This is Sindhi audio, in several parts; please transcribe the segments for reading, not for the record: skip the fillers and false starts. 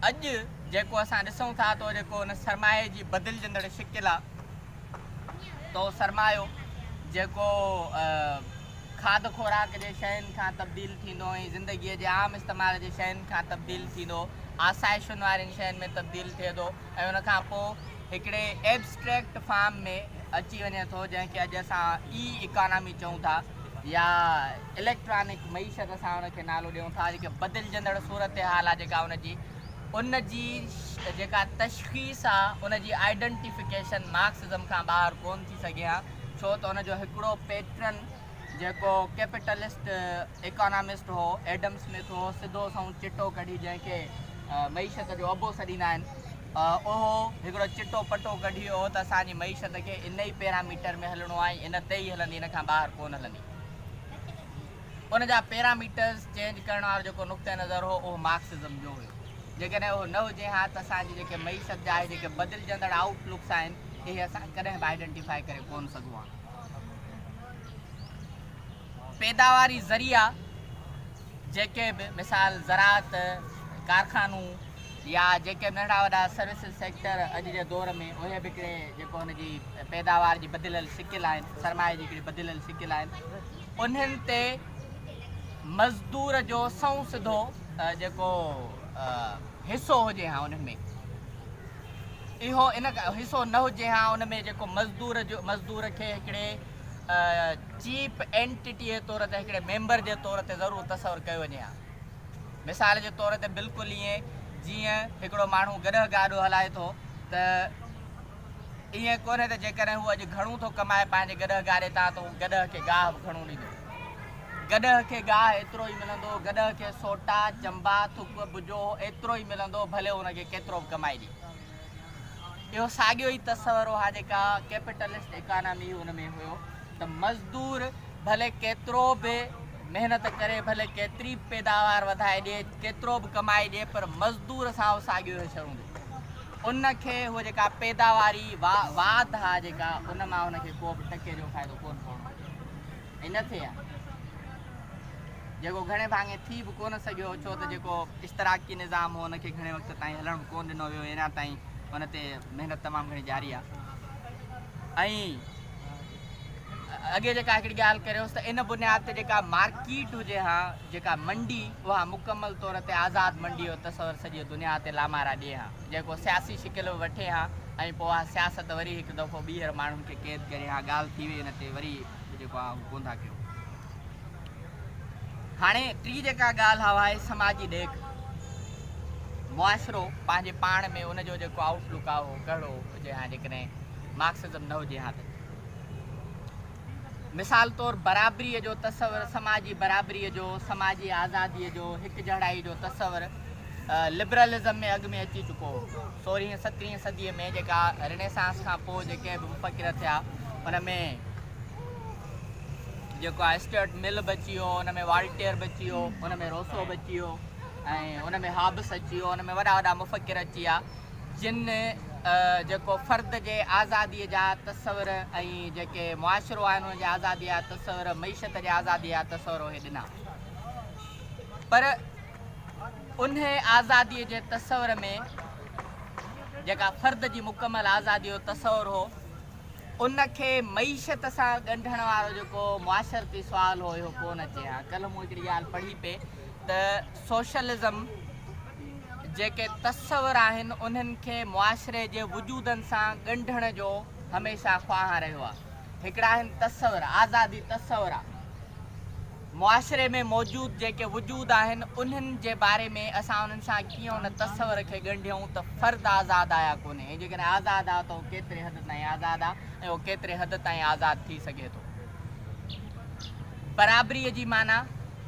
اڄ جيڪو اسان ڏسون ٿا ته جيڪو ان سرمايي جي بدلجندڙ شڪل آ ته اهو سرمايو جيڪو کاڌ خوراڪ جي شين کان تبديل ٿيندو ۽ زندگيء جي عام استعمال جي شين کان تبديل ٿيندو، آسائشن وارين شين ۾ تبديل ٿئي ٿو ۽ ان کان پوء هڪڙي ايبسٽريڪٽ فارم ۾ اچي وڃي ٿو جنهن کي اڄ اسان اي اڪانامي چئون ٿا يا اليڪٽرانڪ معيشت اسان ان کي نالو ڏيون ٿا جيڪي بدلجندڙ صورتحال آهي جيڪا ان جي ان جي جيڪا تشخيص آهي ان جي آئيڊنٽيفڪيشن مارڪسزم کان ٻاهر ڪونه ٿي سگهي ها ڇو ته ان جو هڪڙو پيٽرن جيڪو ڪيپيٽلسٽ اڪانامسٽ هو ايڊم سمٿ هو سڌو سنئون چٽو ڪڍي جنهن کي معيشت جو ابو سڏيندا آهن اهو هڪڙو چٽو پٽو ڪڍي ويو هو ته اسان جي معيشت کي ان ئي پيراميٽر ۾ هلڻو آهي ان تي ئي هلندي ان کان ٻاهر ڪونه هلندي. ان جا پيراميٽرز چينج ڪرڻ وارو جيڪو نقطه نظر هو اهو مارڪسزم جو هيو. جيڪڏهن اهو نه هجي ها ته اسان جي جيڪي معيشت جا اهي جيڪي بدلجندڙ آئوٽ لڪس آهن اهي اسان ڪڏهن به آئيڊنٽيفائي ڪري ڪونه سگهون ها. پيداواري ذريعا جيڪي به مثال زراعت، ڪارخانو يا جيڪي به ننڍڙا وڏا سروسز سيڪٽر اڄ جي دور ۾ اهي به هڪڙي جيڪو ان جي پيداوار جي بدليل شڪل آهن، سرمائي جي هڪڙي بدليل شڪل آهن. انهن تي مزدور جو سنئون سڌو جيڪو حصو هجي ها انهن ۾ اهو ان حصو نه هجي ها ان ۾ جيڪو مزدور جو مزدور کي هڪڙي چيپ اينٽيٽي جي طور تي هڪڙي ميمبر جي طور تي ضرور تصور ڪيو وڃي ها مثال جي طور تي بلڪل ائين جيئن هڪڙو ماڻهو گڏهه گاڏو هلائي ٿو ته ائين ڪونهي ته جيڪڏهن هو اڄ گهڻو ٿو ڪمائي پنهنجي گڏهه گاڏي تان ته هو گڏهه کي گاهه به گهڻو ڏيندو. گڏهه کي گاهه ايترو ئي ملندو، گڏهه کي سوٽا، چنبا، ٿڪ، بجو ايترو ئي ملندو ڀلي هو ان کي ڪيترو به ڪمائي ڏي. اهو ساڳيو ئي تصور اها جيڪا ڪيپيٽلسٽ اڪانامي هئي ان ۾ هيو ته مزدور ڀلي ڪيترو به محنت ڪري، ڀلي ڪيتري به پيداوار وڌائي ڏي، ڪيترو به ڪمائي ڏي پر مزدور سان اهو ساڳيو حشر هوندو. ان کي هوء جيڪا پيداواري واڌ آ جيڪا ان مان هن کي ڪو به ٽڪي جو فائدو ڪونه پوڻو هجي ۽ نه ٿئي ها جيڪو گهڻي ڀاڱي ٿي به ڪونه سگهيو ڇو ته جيڪو اشتراڪي نظام هو ان کي گهڻي وقت تائين هلڻ به ڪونه ڏنو ويو اڃا تائين ان تي محنت تمام گهڻي جاري آ ۽ اڳي جيڪا هڪڙي ڳالهه ڪريوس ته ان بنياد تي جيڪا مارڪيٽ هجي ها جيڪا منڊي اها مڪمل طور تي آزاد منڊي جو تصور سڄيء دنيا تي لامارا ڏئي ها، جيڪو سياسي شڪل به وٺي ها ۽ پوء اها سياست وري هڪ دفعو ٻيهر ماڻهن کي قيد ڪري ها. ڳالهه ٿي وئي ان تي وري به جيڪو آهي اهو ڪونه ٿا ڪيون. هاڻي ٽين جيڪا ڳالهه آهي اها آهي سماجي ڏيک. معاشرو پنهنجي پاڻ ۾ ان جو جيڪو آئوٽ لڪ آهي اهو ڪهڙو هجي ها جيڪڏهن مارڪسزم نه هجي ها ته. مثال طور برابريء جو تصور، سماجي برابريء جو، سماجي آزاديء جو، هڪجهڙائي جو تصور لبرلزم ۾ اڳ ۾ اچي چڪو هو. سورهين سترهين صديء ۾ جيڪا رينيسانس کان پوء جيڪي به مفڪر ٿيا ان ۾ جيڪو آهي اسٽيورٽ مل به اچي ويو، ان ۾ والٽيئر به اچي ويو، ان ۾ روسو به اچي ويو ۽ ان ۾ هابس اچي ويو، ان ۾ وڏا وڏا مفڪر اچي ويا. جن جيڪو فرد جي آزاديء جا تصور ۽ جيڪي معاشرو آهن ان جي آزاديء جا تصور، معيشت جي آزاديء جا تصور اهي ڏنا. پر انهيء آزاديء جي تصور ۾ جيڪا فرد جي مڪمل آزاديء جو تصور هو، ان کي معيشت سان ڳنڍڻ وارو جيڪو معاشرتي سوال هو اهو ڪونه اچي ها. ڪلهه مون هڪڙي ڳالهه پڙهي پئي ته سوشلزم جيڪي تصور آهن انهن کي معاشري جي وجودن سان ڳنڍڻ جو هميشه خواهان رهيو آهي. هڪڙا آهن تصور، آزادي تصور آهي. معاشري ۾ موجود جيڪي وجود آهن انهن جي باري ۾ اسان انهن سان ڪيئن ان تصور کي ڳنڍيون ته فرد آزاد آ يا ڪونهي ۽ جيڪڏهن آزاد آ ته اهو ڪيتري حد تائين آزاد آ ۽ اهو ڪيتري حد تائين آزاد ٿي سگهي ٿو. برابريء جي معنيٰ،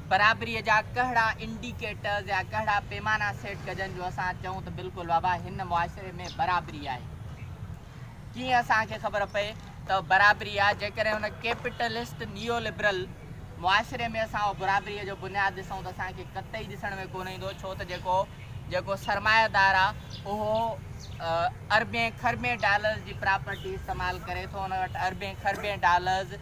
برابريء جا ڪهڙا انڊيڪيٽرز يا ڪهڙا پيمانا سيٽ ڪجن جو اسان چئون ته بلڪل بابا هن معاشري ۾ برابري آهي. ڪيئن اسان کي خبر پئي ته برابري آهي جيڪڏهن ان ڪيپيٽلسٽ نيو لبرل معاشري ۾ اسان اهو برابريء جو بنياد ڏسون ته اسان کي قطعي ڏسڻ ۾ ڪونه ايندو ڇو ته جيڪو جيڪو سرمايه دار آهي اهو اربين کربين ڊالرز جي پراپرٽي استعمال ڪري ٿو ان وٽ اربين کربين ڊالرز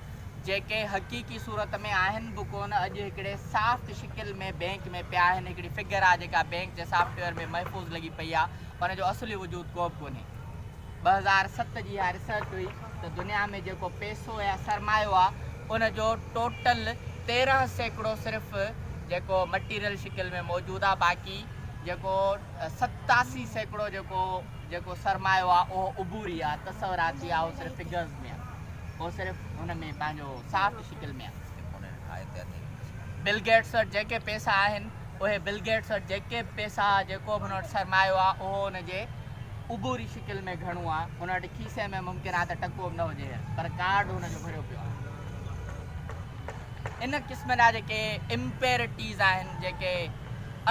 جيڪي حقيقي صورت ۾ آهن به ڪونه اڄ هڪڙي سافٽ شڪل ۾ بينڪ ۾ پيا آهن هڪڙي فگر آهي جيڪا بينڪ جي سافٽ ويئر ۾ محفوظ لڳي پئي آهي ان جو اصلي وجود ڪو به ڪونهي. 2007 جي اها ريسرچ هئي ته دنيا ۾ جيڪو پئسو يا سرمايو آهي ان جو ٽوٽل 13% صرف جيڪو مٽيريل شڪل ۾ موجود آهي باقي جيڪو 87% جيڪو جيڪو سرمايو آهي اهو عبوري آهي تصوراتي آهي اهو صرف فگرز ۾ آهي اهو صرف ان ۾ پنهنجو سافٽ شڪل ۾ آهي. بل گيٽس وٽ جيڪي پئسا آهن اهي بل گيٽس وٽ جيڪي به پئسا جيڪو به هن وٽ سرمايو آهي اهو ان جي عبوري شڪل ۾ گهڻو آ، هن وٽ کيسي ۾ ممڪن آ ته ٽڪو به نه هجي پر ڪارڊ هن جو ڀريو پيو آ. ان قسم جا جيڪي امپيرٽيز آهن، جيڪي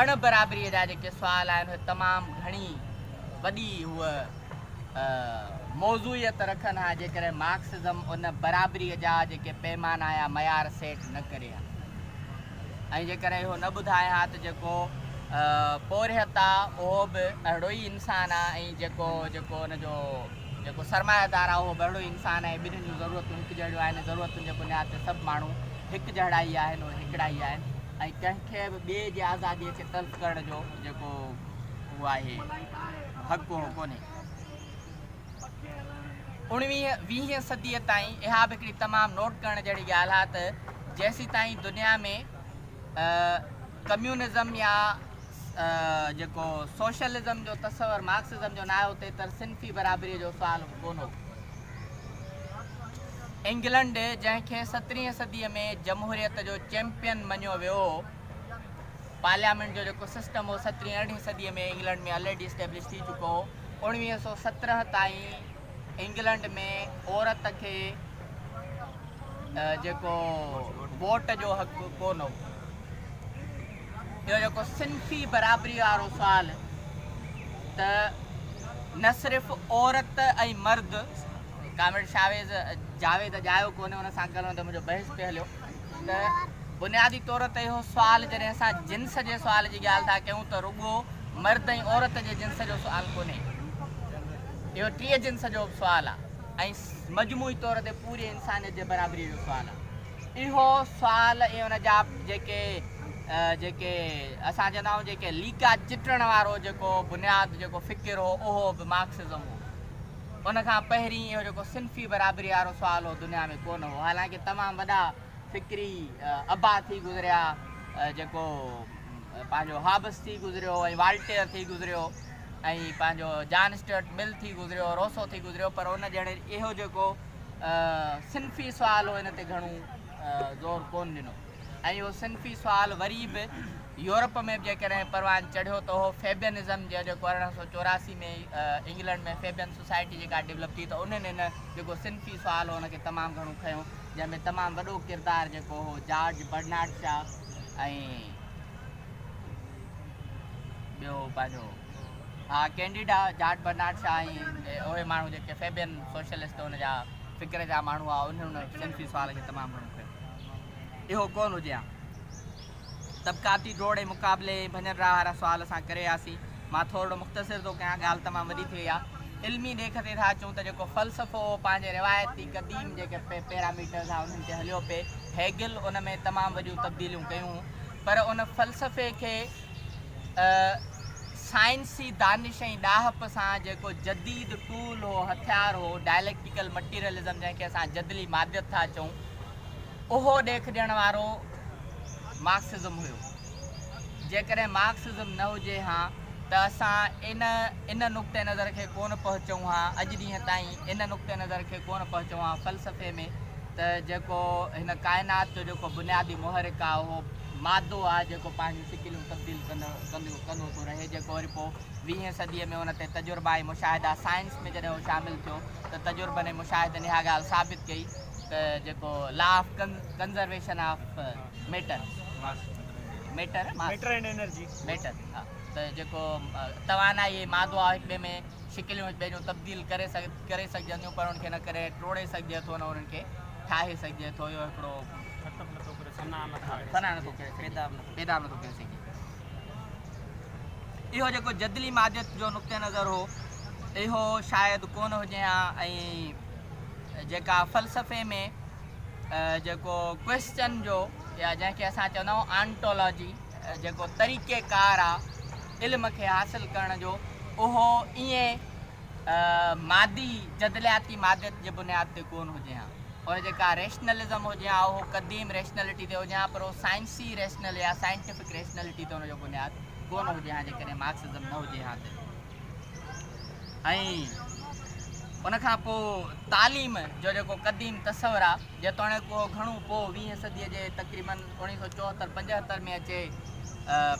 اڻ برابريء جا جيڪي سوال آهن، اهي تمام گهڻي وڏي هوء موضوعيت رکن ها، جيڪڏهن مارڪسزم ان برابريء جا جيڪي پيمانا يا معيار سيٽ نه ڪري ها. ۽ جيڪڏهن اهو نه ٻڌائي ها ته جيڪو پورهيت آ اهو به اهڙو ئي انسان آ ۽ جيڪو جيڪو ان جو جيڪو سرمايه دار آ اهو به اهڙو ئي انسان آهي ٻنهين جون ضرورتون هڪجهڙيون آهن ضرورتن جي بنياد تي سڀ ماڻهو هڪجهڙا ئي آهن اهي هڪڙا ئي آهن ۽ ڪنهن کي به ٻئي جي آزادي کي تلف ڪرڻ جو جيڪو اهو آهي حق اهو ڪونهي. اڻويهين ويهين صديء تائين اها به هڪڙي تمام نوٽ ڪرڻ جهڙي ڳالهه آهي ته جيسيتائين دنيا ۾ ڪميونزم يا جيڪو سوشلزم جو تصور مارڪسزم جو نه آيو تيتر صنفي برابريء جو سوال به ڪونه هو. انگلنڊ جنهن کي سترهين صديء ۾ جمهوريت جو چيمپيئن مڃيو ويو هو، پارليامينٽ جو جيڪو سسٽم هو سترهين ارڙهين صديء ۾ انگلنڊ ۾ الريڊي اسٽيبلش ٿي چڪو هو. 1917 تائين انگلنڊ ۾ عورت کي جيڪو ووٽ جو حق ڪونه هو. اهو جيڪو صنفي برابري وارو سوال ته نه صرف عورت ۽ مرد ڪامريڊ شاويز جاويد اڄ آيو ڪونهي ان سان ڪلهه ته منهنجو بحث پئي هليو ته بنيادي طور تي اهو سوال جڏهن اسان جنس جي سوال جي ڳالهه ٿا ڪيون ته رڳو مرد ۽ عورت جي جنس جو سوال ڪونهي اهو ٽيء جنس جو به سوال آهي ۽ مجموعي طور تي پوري انسانيت جي برابري جو سوال آهي اهو سوال ۽ ان جا جيڪي جيڪي اسان چوندا آهيون جيڪي ليڪا چٽڻ وارو جيڪو بنياد جيڪو فڪر هو اهو به مارڪسزم هو ان کان پهرين اهو جيڪو صنفي برابري وارو سوال هو دنيا ۾ ڪونه هو. حالانڪه تمام وڏا فڪري ابا ٿي گذريا جيڪو پنهنجو هابس ٿي گذريو ۽ والٽيئر ٿي گذريو ۽ پنهنجو جان اسٽيورٽ مل ٿي گذريو روسو ٿي گذريو پر ان جهڙي اهو جيڪو صنفي سوال هو ان تي گهڻو زور ڪونه ڏنو. ۽ اهو صنفي سوال وري به يورپ ۾ به جيڪڏهن پروان چڙهيو ته اهو فيبينزم جي جيڪو 1884 ۾ انگلنڊ ۾ فيبين سوسائٽي جيڪا ڊولپ ٿي ته انهن هن جيڪو صنفي سوال هو ان کي تمام گهڻو کنيو جنهن ۾ تمام وڏو ڪردار جيڪو هو جارج برنارڊ شا ۽ ٻيو پنهنجو ها ڪينڊيڊا جارج برنارڊ شا ۽ اهي ماڻهو جيڪي فيبين سوشلسٽ ان جا فڪر جا ماڻهو هئا انهن ان صنفي سوال کي تمام گهڻو کنيو. اهو ڪونه هجي ها. طبقاتي ڊوڙ ۽ مقابلي ۽ ڀڃ ڊاهه وارا سوال اسان ڪري وياسين. مان ٿورڙو مختصر ٿو ڪيان، ڳالهه تمام وڏي ٿي وئي آهي. علمي ڏيک تي ٿا اچون ته جيڪو فلسفو هو پنهنجي روايتي قديم جيڪي پيراميٽرز ها انهن تي هليو پئي. هيگل ان ۾ تمام وڏيون تبديليون ڪيون پر ان فلسفي کي سائنسي دانش ۽ ڏاهپ سان جيڪو جديد ٽول هو، هٿيار هو، ڊائليڪٽيڪل مٽيريلزم جنهن کي اسان جدلي ماديت ٿا چئون، اهو ڏيک ڏيڻ وارو مارڪسزم هيو. جيڪڏهن مارڪسزم نه هجي ها ته اسان ان ان نقطه نظر کي ڪونه پهچون ها، اڄ ڏينهن تائين ان نقطه نظر کي ڪونه پهچون ها فلسفي ۾ ته جيڪو هن ڪائنات جو جيڪو بنيادي محرڪ آهي اهو مادو آهي جيڪو پنهنجون شڪليون تبديل ڪندو ڪندو ٿو رهي جيڪو وري پوء ويهين صديء ۾ ان تي تجربا ۽ مشاهدا سائنس ۾ جڏهن اهو شامل ٿيو ته تجربن ۽ مشاهدن اها ڳالهه ثابت ڪئي ته جيڪو law of conservation of matter matter matter and energy matter ها ته جيڪو توانائي ۽ مادو آهي هڪ ٻئي ۾ شڪليون هڪ ٻئي جون تبديل ڪري ڪري سگهجن ٿيون پر ان کي نه ڪڏهن ٽوڙي سگهجي ٿو نه انهن کي ٺاهي سگهجي ٿو اهو هڪڙو ختم نٿو ڪري فنا نٿو فنا نٿو ڪري سگهجي پيدا به نٿو ڪري سگهجي اهو جيڪو جدلي ماديت جو نقطه نظر هو اهو شايد ڪونه هجي ها ۽ جيڪا فلسفي ۾ جيڪو ڪويسچن جو يا جنهن کي اسان چوندا آهيون آنٽولاجي جيڪو طريقي ڪار آ علم کي حاصل ڪرڻ جو اهو ائين مادي جدلياتي ماديت جي بنياد تي ڪون هجي ها اور جيڪا ريشنلزم هجي ها اهو قديم ريشنلٽي تي هجي ها پر اهو سائنسي ريشنل يا سائنٽيفڪ ريشنلٽي تي ان جو بنياد ڪون هجي ها جيڪڏهن مارڪسزم نه هجي ها ته. ۽ ان کان پوء تعليم جو جيڪو قديم تصور آ، جيتوڻيڪ اهو گهڻو پوء ويهين صديء جي تقريباً اوڻيهه سو چوهتر پنجهتر ۾ اچي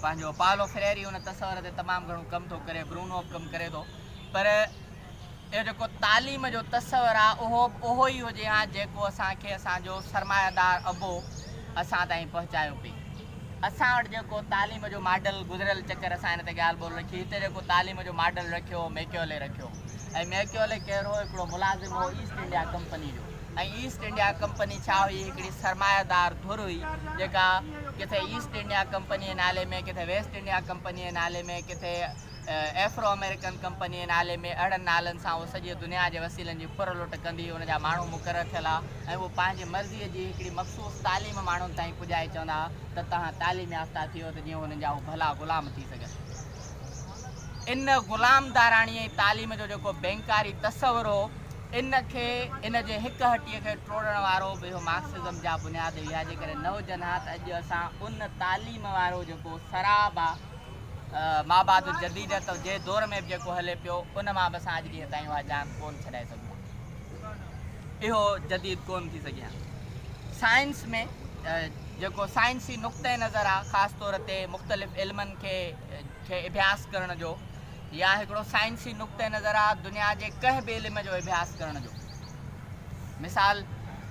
پنهنجو پائولو فريري ان تصور تي تمام گهڻو ڪم ٿو ڪري، برونو به ڪم ڪري ٿو، پر اهو جيڪو تعليم جو تصور آ اهو به اهو ئي هجي ها جيڪو اسان کي اسان جو سرمايه دار ابو اسان تائين پهچايو پئي. اسان وٽ جيڪو تعليم جو ماڊل گذريل چڪر اسان ان تي ڳالهه ٻولهه رکي هتي جيڪو تعليم جو ماڊل رکيو اهو ميڪيولي رکيو ۽ ميڪيولي ڪير هو هڪڙو ملازم هو ايسٽ انڊيا ڪمپني جو ۽ ايسٽ انڊيا ڪمپني ڇا هئي هڪڙي سرمايه دار ڌر هئي جيڪا ڪٿي ايسٽ انڊيا ڪمپني جي نالي ۾ ڪٿي ويسٽ انڊيا ڪمپني جي نالي ۾ ڪٿي ايفرو آمريڪن ڪمپنيء جي نالي ۾ اهڙن نالن سان اهو سڄيء دنيا جي وسيلن جي ڦر لٽ ڪندي ان جا ماڻهو مقرر ٿيل ها ۽ اهو پنهنجي مرضيء جي هڪڙي مخصوص تعليم ماڻهن تائين پڄائي چوندا ها ته توهان تعليم يافته ٿيو ته جيئن هنن جا هو ڀلا غلام ٿي سگهن. ان غلامداراڻي ۽ تعليم جو جيڪو بينڪاري تصور هو ان کي ان جي هڪ هٽيء کي ٽوڙڻ وارو به اهو مارڪسزم جا بنياد ئي هيا جيڪڏهن نه هجن ها ته اڄ اسان ان تعليم وارو جيڪو سراب آ مابعد الجديديت جي دور ۾ به جيڪو هلي پيو ان مان به اسان اڄ ڏينهن تائين اها جان ڪونه ڇڏائي سگهون اهو جديد ڪونه ٿي سگهي ها. سائنس ۾ جيڪو سائنسي نقطه نظر آ خاص طور تي مختلف علمن کي کي اڀياس ڪرڻ جو يا هڪڙو سائنسي نقطه نظر آ دنيا جي ڪنهن به علم جو اڀياس ڪرڻ جو. مثال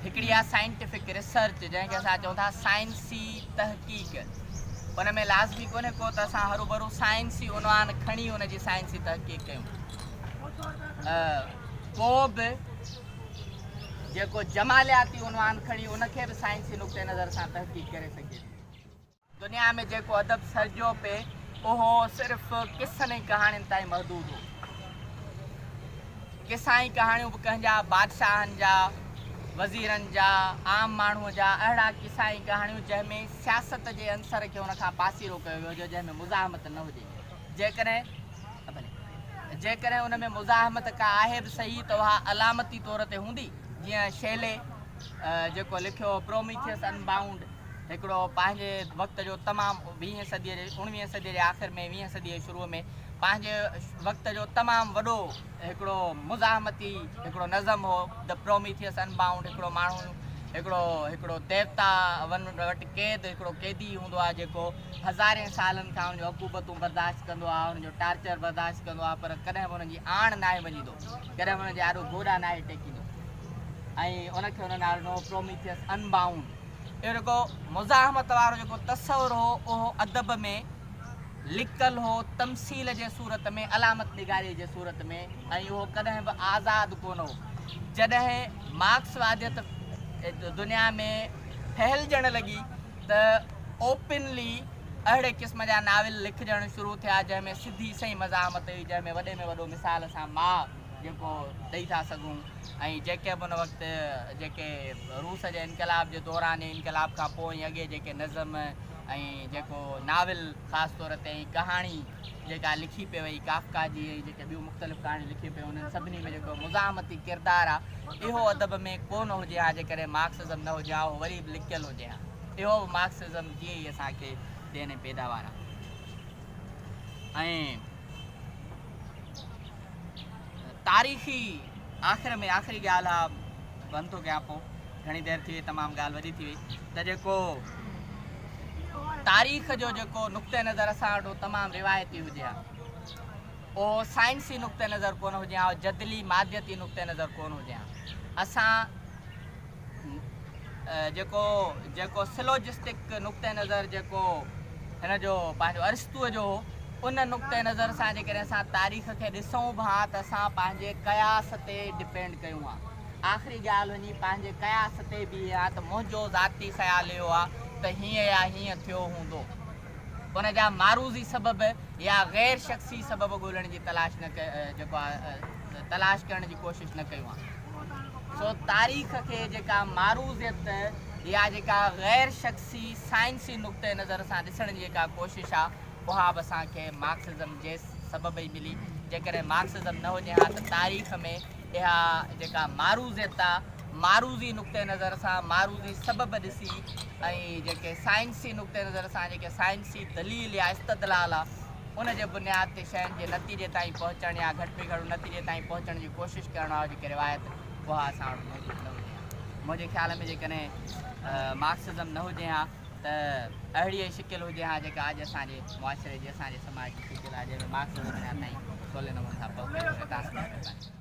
هڪڙي آ سائنٽيفڪ ريسرچ جنهن کي اسان چئون ٿا سائنسي تحقيق ان ۾ لازمي ڪونهي ڪو ته اسان هروڀرو سائنسي عنوان کڻي ان جي سائنسي تحقيق ڪيون. ڪو به جيڪو جمالياتي عنوان کڻي ان کي به سائنسي نقطه نظر سان تحقيق ڪري سگهجي ٿي. دنيا ۾ جيڪو ادب سرجيو پئي، اهو صرف قصن ۽ ڪهاڻين تائين محدود هو. قصا ۽ ڪهاڻيون به ڪنهن جا؟ بادشاهن جا، وزيرن جا، عام ماڻهوء جا، اهڙا قصا ۽ ڪهاڻيون جنهن ۾ سياست جي عنصر کي ان کان پاسيرو ڪيو ويو هجي، جنهن ۾ مزاحمت نه هجي. جيڪڏهن جيڪڏهن ان ۾ مزاحمت ڪا آهي به سهي ته اها علامتي طور تي هوندي، جيئن شيلي جيڪو لکيو پروميٿيس انبائونڊ هڪڙو پنهنجي وقت جو تمام ويهين صديء جي اڻويهين صديء جي آخر ۾ ويهين صديء جي شروع ۾ پنهنجي وقت جو تمام وڏو هڪڙو مزاحمتي هڪڙو نظم هو The Prometheus Unbound هڪڙو ماڻهو هڪڙو هڪڙو ديوتا ون وٽ قيد هڪڙو قيدي هوندو آهي جيڪو هزارين سالن کان ان جو عقوبتون برداشت ڪندو آهي ان جو ٽارچر برداشت ڪندو آهي پر ڪڏهن به انهن جي آڻ ناهي مڃيندو ڪڏهن به انهن جي آڏو گوڏا ناهي ٽيڪيندو ۽ ان کي ان نالو ڏنو Prometheus Unbound اهو جيڪو مزاحمت وارو جيڪو تصور هو اهو ادب ۾ لڪل هو تمثيل جي صورت ۾ علامت نگاريء جي صورت ۾ ۽ اهو ڪڏهن به آزاد ڪونه هو. جڏهن مارڪسواديت دنيا ۾ ڦهلجڻ لڳي ته اوپنلي اهڙي قسم جا ناول لکجڻ شروع ٿيا جنهن ۾ سڌي سئين مزاحمت هئي جنهن ۾ وڏي ۾ وڏو مثال اسان ماء جيڪو ڏئي ٿا سگهون ۽ جيڪي به ان وقت جيڪي روس جي انقلاب جي دوران ۽ انقلاب کان پوء ۽ اڳي جيڪي نظم ۽ جيڪو ناول خاص طور تي ۽ ڪهاڻي جيڪا لکي پئي وئي ڪافڪا جي ۽ جيڪي ٻيون مختلف ڪهاڻيون لکيون پيون انهن سڀني ۾ جيڪو مزاحمتي ڪردار آ اهو ادب ۾ ڪو نه هجي ها جيڪڏهن مارڪسزم نه هجي ها اهو وري به لڪيل هجي ها اهو به مارڪسزم جي ئي اسان کي دين ۽ پيداوار آ ۽ تاريخي آخر ۾ آخري ڳالهه آ بند ٿو ڪيان پو گهڻي دير ٿي وئي تمام ڳالهه وڏي ٿي وئي ته جيڪو تاريخ جو جيڪو نقطه نظر اسان وٽ تمام روايتي هجي ها اهو سائنسي نقطه نظر ڪونه هجي ها جدلي ماديتي نقطه نظر ڪونه هجي ها اسان جيڪو جيڪو سلوجسٽڪ نقطه نظر جيڪو هن جو پنهنجو ارسطوء جو هو ان نقطه نظر سان جيڪڏهن اسان تاريخ کي ڏسون به ها ته اسان پنهنجي قياس تي ڊپينڊ ڪيون ها آخري ڳالهه وڃي پنهنجي قياس تي بيهي ها ته منهنجو ذاتي خيال اهو آهي ته هيئن يا هيئن ٿيو هوندو ان جا معروضي سبب يا غير شخصي سبب ڳولڻ جي تلاش نه جيڪو آهي تلاش ڪرڻ جي ڪوشش نه ڪيون ها. سو تاريخ کي جيڪا معروضيت يا جيڪا غير شخصي سائنسي نقطه نظر سان ڏسڻ جي جيڪا ڪوشش آ اها به اسان کي مارڪسزم جي سبب ئي ملي. جيڪڏهن مارڪسزم نه هجي ها ته تاريخ ۾ اها جيڪا معروضيت آ، معروضي نقطه نظر سان معروضي سبب ڏسي ۽ جيڪي سائنسي نقطه نظر سان جيڪي سائنسي دليل يا استدلال آ ان جي بنياد تي شين جي نتيجي تائين پهچڻ يا گهٽ ۾ گهڻو نتيجي تائين پهچڻ جي ڪوشش ڪرڻ واري جيڪي روايت اها اسان وٽ موجود نه هجي ها. منهنجي خيال ۾ جيڪڏهن مارڪسزم نه هجي ها ته اهڙي ئي شڪل هجي ها جيڪا اڄ اسان جي معاشري جي اسان جي سماج جي شڪل آهي جنهن ۾ مارڪسزم اڃا تائين سولي نموني سان پهتو ڪونهي. تان سان مهرباني.